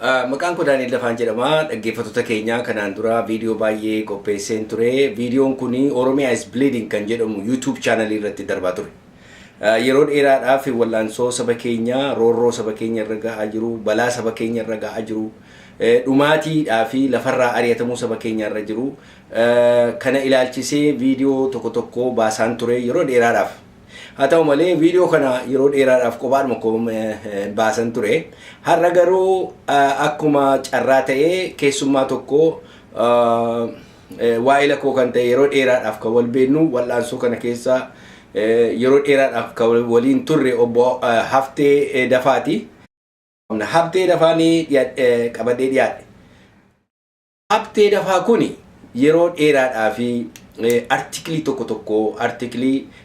Maqaan koo Daani'el Dafaan jedhama. Dhaggeeffattoota keenya, kanaan dura viidiyoo baay'ee qopheesseen ture. Viidiyoon kun Oromia is Bleeding kan jedhamu YouTube channelii irratti darbaa ture. Yeroo dheeraadhaaf wallaansoo saba keenya, roorroo saba keenya irra ga'aa jiru, balaa saba keenya irra ga'aa jiru, dhumaatiidhaa fi lafarraa ari'atamuu saba keenya irra jiru kana ilaalchisee viidiyoo tokko tokko baasaan ture yeroo dheeraadhaaf. Haa ta'u malee, viidiyoo kana yeroo dheeraadhaaf kophaadhuma koo baasan ture. Har'a garuu akkuma carraa ta'ee keessummaa tokko, waa'ee koo kan ta'e, yeroo dheeraadhaaf kan wal beeknu, wal'aansoo kana keessa yeroo dheeraadhaaf kan waliin turre, obbo Haftee Dafaati. Haftee Dafaanii qabadhee dhiyaadhe. Haftee Dafaa kuni yeroo dheeraadhaa fi article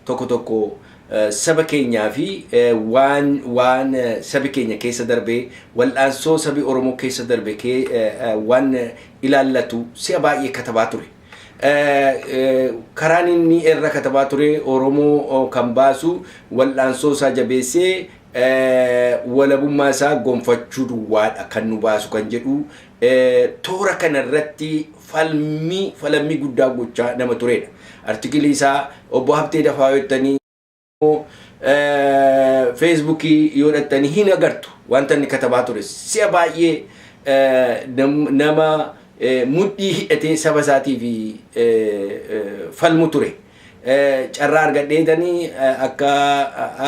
tokko tokko saba keenyaa fi waan sabi keenya keessa darbee, wal'aansoo sabi Oromoo keessa darbe waan ilaallatu si'a baay'ee katabaa ture. Karaan inni irra katabaa ture, Oromoo kan baasu wal'aansoo isaa jabeessee walabummaa isaa gonfachuu duwwaadha kan nu baasu kan jedhu, toora kana irratti falmii guddaa gochaa nama turedha. Article isaa obbo Haftee Dafaa jettanii Facebookii yoo dhattanii hin agartu. Wanta inni katabaa ture si'a baay'ee nama mudhii hidhatee saba isaatiif falmu ture. Carraa argadheetanii akka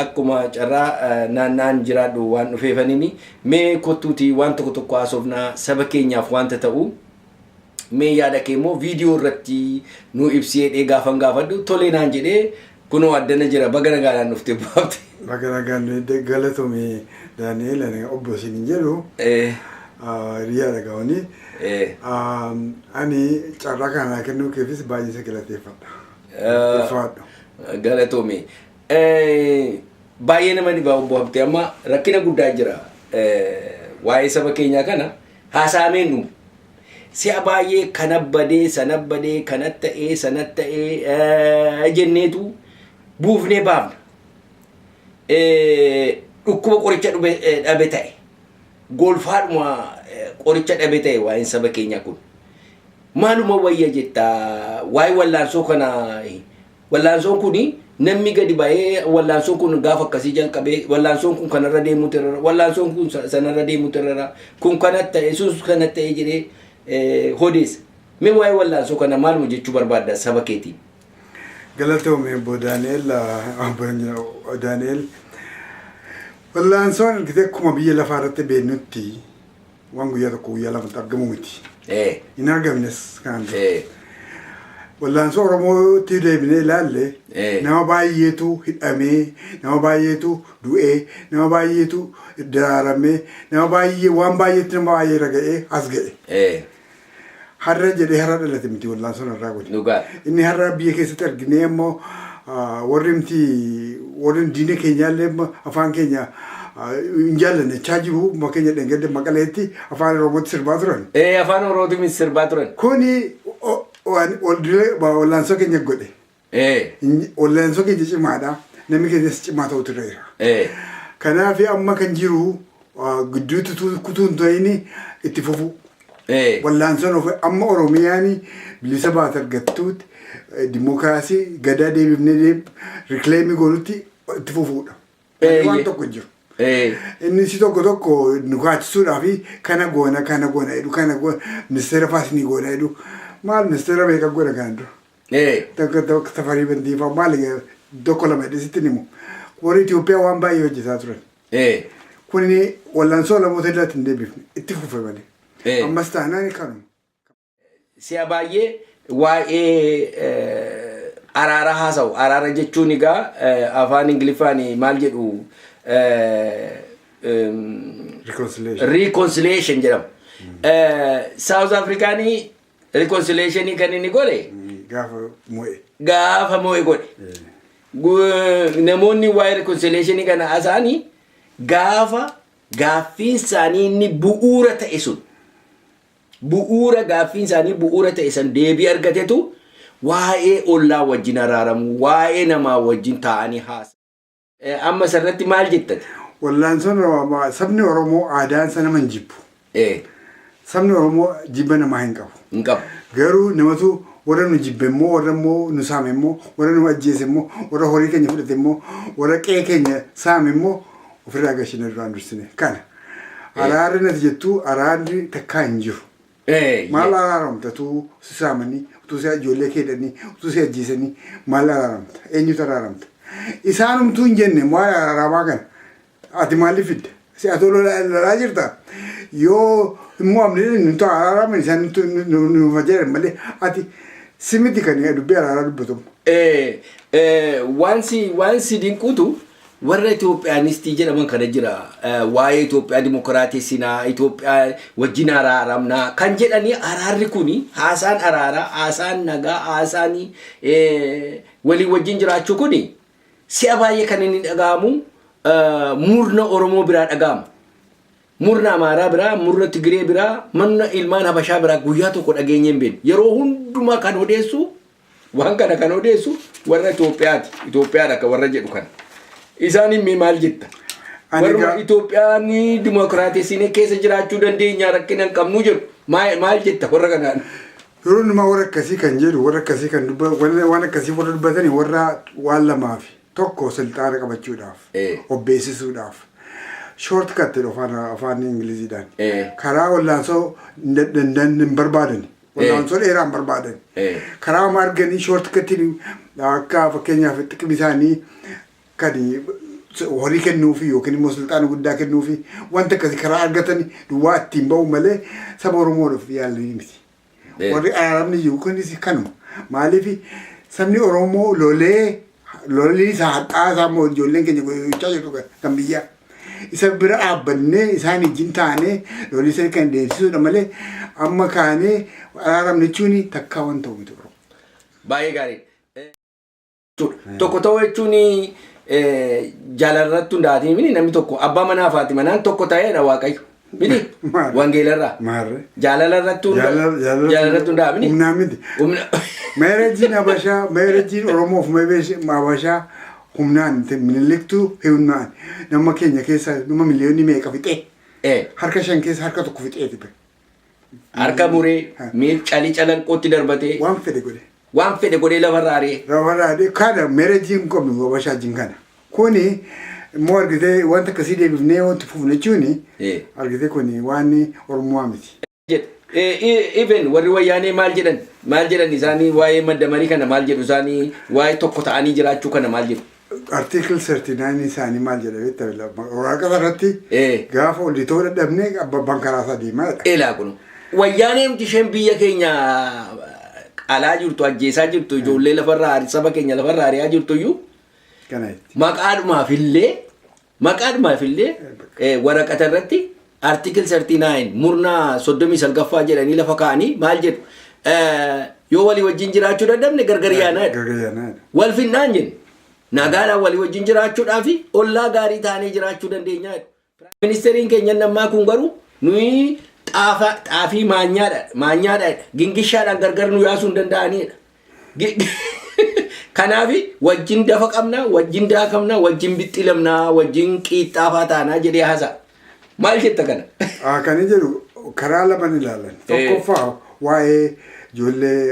akkuma carraa naanna'an jiraadhu waan dhufeefanini, mee kottuutii waan tokko tokko haasofnaa, saba keenyaaf wanta ta'u mee yaada kee immoo viidiyoo irratti nu ibsi jedhee gaafan gaafadhu, tolee naan jedhee kunoo addana jira. Baga nagaadhaan dhufte, baafte. Baga nagaan, galatoomi Daani'el. Ani obbo isin jedhu hiriyaa dhaga'anii. Ani carraa kana naa kennuu keefis baay'ee isa galateeffadha. Ulfaadhu. Galatoomi. Baay'ee nama dhibaa, obbo Habtee, amma rakkina guddaa jira. Waa'ee saba keenyaa kana haasa'amee nu si'a baay'ee kana badee, sana badee, kana ta'ee, sana ta'ee jenneetu buufnee baafna. Dhukkuba qoricha dhabe ta'e, golfaadhuma qoricha dhabe ta'e waa'een saba keenyaa kun. Maaluma wayya jettaa waa'ee wallaansoo kana? Wallaansoon kun namni gadi ba'ee, wallaansoon kun gaafa akkasii jalqabee, wallaansoon kun kanarra deemuutu irra, wallaansoon kun sanarra deemuutu irra, kun kana ta'e, sun kana ta'e jedhee odeessa. Mee waa'ee wallaansoo kana maaluma jechuu barbaadda saba keetiin? Galatoomi, obbo Daani'el. Obbo Daani'el. Wallaansoon argitee, akkuma biyya lafaa irratti beeknutti waan guyyaa tokko guyyaa lamatti argamu miti. Hin argamnes kanaan dura. Wallaansoo Oromootti deebinee ilaalle, nama baay'eetu hidhamee, nama baay'eetu du'ee, nama baay'eetu daraaramee, nama baay'ee waan baay'eetti nama baay'ee irra ga'ee as ga'e. Har'a jedhee har'a dhalate miti wallaansoon har'aa kun. Inni har'a biyya keessatti arginee immoo warri miti, warri diina keenyaallee afaan keenya hin jaallanne jechaa jiru. Fakkeenya, dheengadde Maqaleetti afaan Oromootti sirbaa turan. Afaan Oromootiin sirbaa turan. Kuni wallaansoo keenya godhe. Wallaansoo keenya cimaadha. Namni keenyas cimaa ta'utu irra jira. Kanaaf amma kan jiru gidduutti kutuu hin ta'in, itti fufu. Wallaansoon of amma Oromiyaan bilisa baate argattuutti, dimookiraasii gadaa deebifnee reclaim goonutti itti fufuudha. Waan tokko hin jiru. Inni si tokko tokko nu kaachisuudhaa fi kana goona, kana goona jedhu, kana goona, ministeera faas ni goona jedhu. Maal ministeera meeqa godha kana dura? Tokko tokko Tafarii Bantiifaa maal tokko lama jedhee sitti himu. Warri Itoophiyaa waan baay'ee hojjetaa turan. Kuni wallaansoo lamoota irratti hin deebifne, itti fufe malee. Ammas taanaan kanuma. Si'a baay'ee waa'ee araara haasa'u. Araara jechuun egaa afaan Ingiliffaan maal jedhu? Reconciliation. Reconciliation jedhama. South Africaanii reconciliationii kan inni godhe Gaafa mo'e. Gaafa mo'e godhe. Namoonni waa'ee reconciliationii kana haasa'anii gaafa gaaffiin isaanii inni bu'uura ta'e sun, bu'uura gaaffiin isaanii bu'uura ta'e san deebii argatetu waa'ee ollaa wajjin araaramu, waa'ee namaa wajjin taa'anii haasa. Amma isarratti maal jettati? Wallaansoon sabni Oromoo aadaan isa nama hin jibbu. Sabni Oromoo jibba namaa hin qabu. Hin qabu. Garuu namatu warra nu jibbe immoo, warra immoo nu saame immoo, warra nu ajjeese immoo, warra horii keenya fudhate immoo, warra qe'ee keenya saame immoo ofirraa gashina duraan dursine. Kana. Araarri nati jettu araarri takkaa hin jiru. Maal araaramta utuu si saamanii, utuu si ijoollee keedhanii, utuu si ajjeesanii maal araaramta? Eenyutu araaramta? Isaanumtuu hin jenne maal araaramaa kana? Ati maaliif fidda? Si ati lolaa jirta? Yoo immoo amni nuti araaraman isaan nu fayyadaman malee ati si miti kan dubbii araaraa dubbatamu. Waan si dinquutu warra Itoophiyaanistii jedhaman kana jira. Waa'ee Itoophiyaa dimokiraateessinaa, Itoophiyaa wajjin araaramnaa kan jedhanii, araarri kuni, haasaan araaraa, haasaan nagaa, haasaan walii wajjin jiraachuu kuni si'a baay'ee kan inni dhaga'amu murna Oromoo biraa dhaga'ama. Murna Amaaraa biraa, murna Tigiree biraa, murna ilmaan Habashaa biraa guyyaa tokko dhageenye hin beeknu. Yeroo hundumaa kan odeessu, waan kana kan odeessu warra Itoophiyaati. Itoophiyaadha kan warra jedhu kana. Isaan himmee maal jetta? Ani Warra Itoophiyaan dimokiraatessinee keessa jiraachuu dandeenya, rakkina hin qabnu jedhu. Maal jetta warra kanaan? Yeroo hundumaa warra akkasii kan jedhu, warra akkasii kan waan akkasii warra dubbatanii, warra waan lamaaf, tokko silxaana qabachuudhaaf, obbeessisuudhaaf, short cut jedhu afaan Ingiliziidhaan, karaa wallaansoo hin barbaadan, wallaansoo dheeraa hin barbaadan, karaa amma arganii short cutiin akka fakkeenyaaf xiqimi isaanii kan horii kennuufi yookiin immoo sulxaana guddaa kennuufi, wanta akkasii karaa argatan duwwaa ittiin ba'u malee saba Oromoodhaaf yaalanii miti. Warri araaramni jiru kunis kanuma. Maaliif sabni Oromoo lolee, lolli isaa hadhaa isaa immoo ijoolleen keenya gochaa jirtu kan biyyaa. Isa bira dhaabbannee isaan wajjin taanee lolli isa kan deemsisuudha malee amma kaanee araaramni jechuun takkaa waan ta'u miti Oromoo. Baay'ee gaarii. Tokko ta'uu jechuun jaalalarratti hundaa'atiin mini, namni tokko abbaa manaa fi haati manaan tokko ta'eedha Waaqayyo. Miti? Maali? Wangeelarraa. Maarree. Jaalalarratti jaalalatti hundaa'a mini? Humnaa miti. Humna. Marriageiin Habashaa, marriageiin Oromoof Habashaa humnaan miti. Miniliktuu humnaan nama keenya keessa nama miliyoonii meeqa fixee, harka shan keessa harka tokko fixee tipe. Harka muree, miil calii calanqootti darbatee waan fedhe godhe. Waan fedhe godhee lafarraa ari'ee. Raawwadhaa kana marriageiin hin qabnu Habashaa wajjin kana. Kuni immoo argitee wanta akkasii deebifnee wanti fufne jechuun argitee kuni waan Oromoo miti. Jedhe. Even warri wayyaanee maal jedhan? Maal jedhan isaanii waa'ee madda marii kana? Maal jedhu isaanii waa'ee tokko ta'anii jiraachuu kana? Maal jedhu? Article 39 isaanii maal jedha beektaa? Waraqaa irratti gaafa olii ta'uu dadhabne abbaan karaa isaa deemaa jedha. Elaa kun wayyaanee miti, isheen biyya keenya qalaa jirtu, ajjeesaa jirtu, ijoollee lafarraa saba keenya lafarraa ari'aa jirtu iyyuu Kana jetti. Maqaadhumaaf illee waraqata irratti article 39 murna 39ffaa jedhanii lafa kaa'anii maal jedhu? Yoo walii wajjin jiraachuu dadhabne gargar yaanaa jedhu. Gargar yaanaa jedha. Wal finnaan jennu. Nagaadhaan walii wajjin jiraachuudhaa fi ollaa gaarii taanee jiraachuu dandeenya jedhu. Ministeeriin keenya ammaa kun garuu nuyi xaafii maanyaadha jedha. Gingishaadhaan gargar nu yaasuu hin danda'anidha. Kanaaf wajjin dafa qabna, wajjin daakamna, wajjin bixxilamna, wajjin qiixxaafaa taanaa jedhee haasa'a. Maal jetta kana? Kan inni jedhu karaa lamaan ilaalan. Tokkoffaa waa'ee ijoollee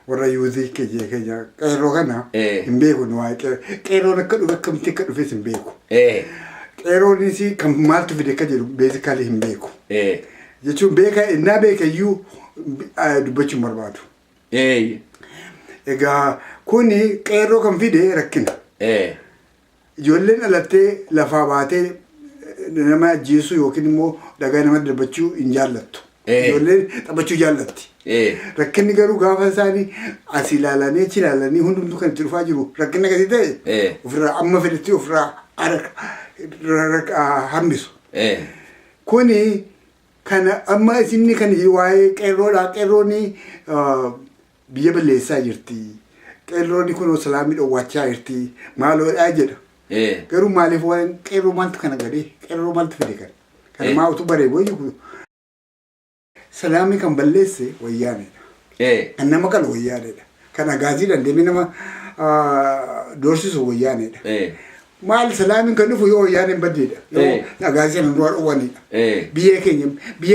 warra youthii keenya qeerroo kana hin beeku waa'ee qeerroo. Qeerroon akka dhufe, akkamitti akka dhufes hin beeku. Qeerroonis kan maaltu fide akka jedhu basically hin beeku. Jechuun beeka, innaa beeka iyyuu dubbachuu hin barbaadu. Egaa kuni qeerroo kan fide rakkina. Ijoolleen dhalattee lafaa baatee nama ajjeesuu yookiin immoo dhagaa nama darbachuu hin jaallattu. Ijoolleen taphachuu jaallatti. Rakkinni garuu gaafa isaanii as ilaalanii achi ilaalanii hundumtuu kan itti dhufaa jiru rakkinni akkasii ta'e ofirraa amma fedhetti ofirraa hambisu. Kuni kana amma isinni kan waa'ee qeerroodha. Qeerroon biyya balleessaa jirti. Qeerroon kun salaamii dhowwaachaa jirti. Maaloodhaa jedha. Garuu maaliif waan qeerroo maaltu kana gadhee, qeerroo maaltu fide kana? Kana maa utuu baree wayyu salaamii kan balleesse wayyaanedha. Kan nama qalu wayyaanedha. Kan agaaziidhaan deemee nama doorsisu wayyaanedha. Maal salaamiin kan dhufu yoo wayyaan hin baddeedha. Yoo nagaa sana duraa dhowwanidha. Biyya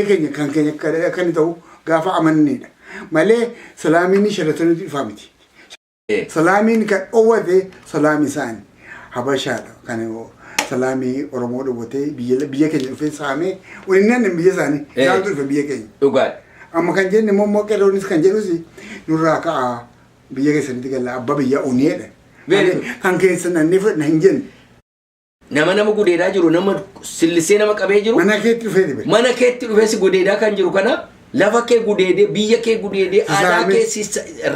keenya kan keenya akka inni ta'u gaafa amannedha. Malee salaamiin Sheratonitti dhufaa miti. Salaamiin kan dhowwate salaamii isaani. Habashaadha kan salaamii Oromoo dhowwatee biyya keenya dhufee saamee waliin biyya isaanii isaantu dhufe biyya keenya. Amma kan jenne immoo qeerroonis kan jedhus nurraa ka'aa, biyya keessanitti galla, abbaa biyyaa uneedha. Kan keessan annee fudhanna hin jenne. Nama gudeedaa jiru, nama sillisee nama qabee jiru. Mana keetti dhufee dibe. Mana keetti dhufee si gudeedaa kan jiru kana, lafa kee gudeedee, biyya kee gudeedee, aadaa kee si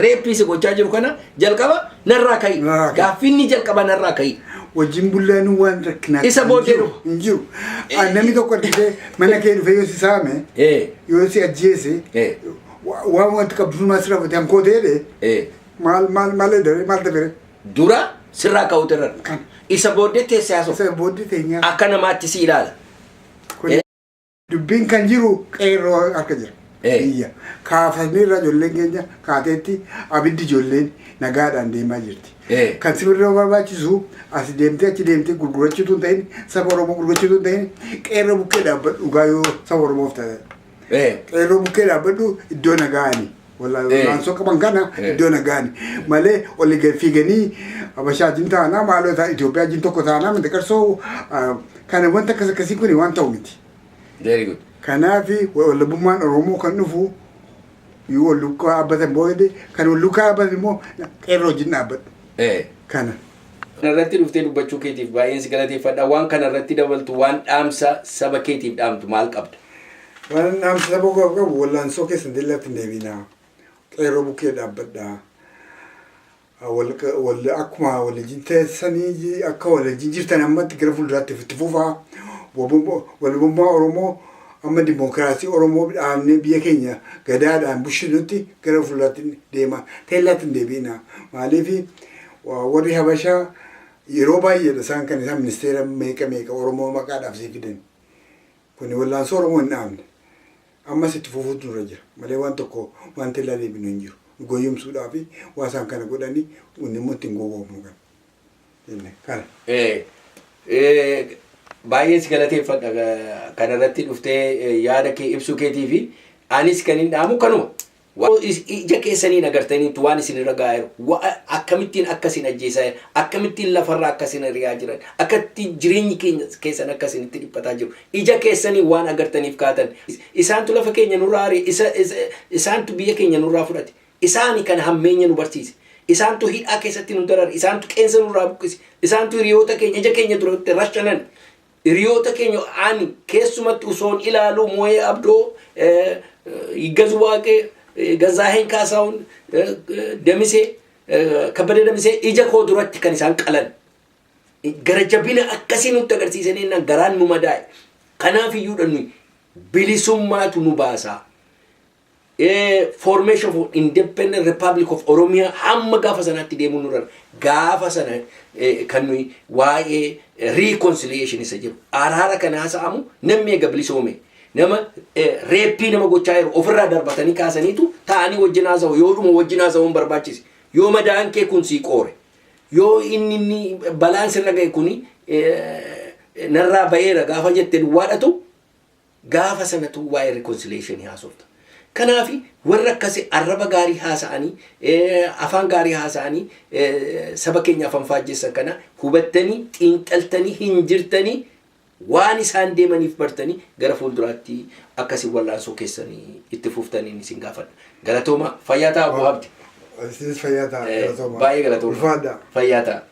rape si gochaa jiru kana jalqaba narraa ka'i. Narraa ka'i. Gaaffinni jalqaba narraa ka'i. Wajjin bullaan waan rakkinaa Isa booddee dhufa. hin jiru. Namni tokko dhufee mana kee dhufee yoo si saame, yoo si ajjeese, waan wanti qabdu hundumaa sirraa fudhatee hankoo ta'ee, maal maal maal edare, maal tafere? Dura sirraa ka'uutu irra. Kan. Isa booddee teessee haasa'u. Isa booddee teenyaa. Akka namaatti si ilaala. Kun dubbiin kan jiru qeerroo harka jira. Biyya kaafanii irraa ijoolleen keenya kaateetti abiddi ijoolleen nagaadhaan deemaa jirti. Kan sibirra barbaachisu as deemtee achi deemtee gurgurachuutu hin ta'in, saba Oromoo gurgurachuutu hin ta'in, qeerroo bukkee dhaabbadhu dhugaa yoo saba Oromoof ta'e. Qeerroo bukkee dhaabbadhu iddoo nagaani. Wallaansoo qaban kana iddoo nagaani. Malee olii gad fiiganii Habashaa wajjin taanaa, maaloo ta'a, Itoophiyaa wajjin tokko taanaa, miti qarsoo kana wanta akkas akkasii kun waan ta'u miti. Very good. Kanaaf wallabummaan Oromoo kan dhufu yoo wal duukaa dhaabbatan booda, kan wal duukaa dhaabbatan immoo qeerroo wajjin dhaabbadhu. Kana. Kanarratti dhuftee dubbachuu keetiif baay'een si galateeffadha. Waan kanarratti dabaltu, waan dhaamsa saba keetiif dhaamtu maal qabda? Waan dhaamsa saba koo qabu, wallaansoo keessan dillaatti hin deebinaa. Qeerroo bukkee dhaabbadhaa. Akkuma waliin teessanii akka waliin jirtan ammatti gara fuulduraatti itti fufaa. Walabummaa Oromoo amma dimookiraasii Oromoo dhaabnee biyya keenya gadaadhaan bushinutti gara fuulduraatti deema. Teellaatti hin deebi'inaa. Maaliif warri Habashaa yeroo baay'eedha isaan kan isaan ministeera meeqa meeqa Oromoo maqaadhaaf sii fidan. Kuni wallaansoo Oromoo hin dhaabne. Ammas itti fufuutu nurra jira. Malee waan tokko waan teellaa deebinu hin jiru. Goyyomsuudhaa fi waa isaan kana godhanii inni immoo ittiin gowwoomnu kana. Jenne kana. Baay'ee si galateeffadha kanarratti dhuftee yaada kee ibsuu keetii fi anis kan hin dhaamu kanuma. Ija keessaniin agartaniitu waan isin irra gahaa jiru, akkamittiin akkasin ajjeesaa jiran, akkamittiin lafarraa akkasin ari'aa jiran, akkatti jireenyi keenya keessan akkasinitti dhiphataa jiru. Ija keessanii waan agartaniif kaatan. Isaantu lafa keenya nurraa ari'e, isaantu biyya keenya nurraa fudhate. Isaani kan hammeenya nu barsiise. Isaantu hidhaa keessatti nu darare. Isaantu qeensa nurraa buqqise. Isaantu hiriyoota keenya ija keenya duratti rashanan. Hiriyoota keenya ani keessumatti osoon ilaaluu Moo'ee Abdoo, Yiggazu Waaqee, Gazaaheen Kaasaawun, Damisee, Kabbada Damisee ija koo duratti kan isaan qalan. Gara jabina akkasii nutti agarsiisanii jennaan garaan nu madaa'e. Kanaaf iyyuudha nuyi bilisummaatu nu baasaa. Formation of Independent Republic of Oromia hamma gaafa sanaatti deemuu nurra. Gaafa sana kan nuyi waa'ee reconciliation isa jiru araara kan haasa'amu namni eega bilisoome, nama rape nama gochaa jiru ofirraa darbatanii kaasaniitu ta'anii wajjin haasa'u. Yoo dhuma wajjin haasa'uun barbaachise, yoo madaan kee kun sii qoore, yoo inni balaan sirra ga'e kuni narraa ba'eera gaafa jette duwwaadhatu gaafa sanatu waa'ee reconciliation haasofta. Kanaaf warra akkasii arraba gaarii haasa'anii, afaan gaarii haasa'anii saba keenya afaan faajjessan kana hubattanii xiinxaltanii hin jirtanii, waan isaan deemaniif bartanii gara fuulduraatti akkasii wallaansoo keessanii itti fuftaniin isin gaafadha. Galatooma, fayyaa ta'a, Obbo Habti. Isinis fayyaa ta'a. Galatooma. Baay'ee galatooma. Ulfaadha. Fayyaa ta'a.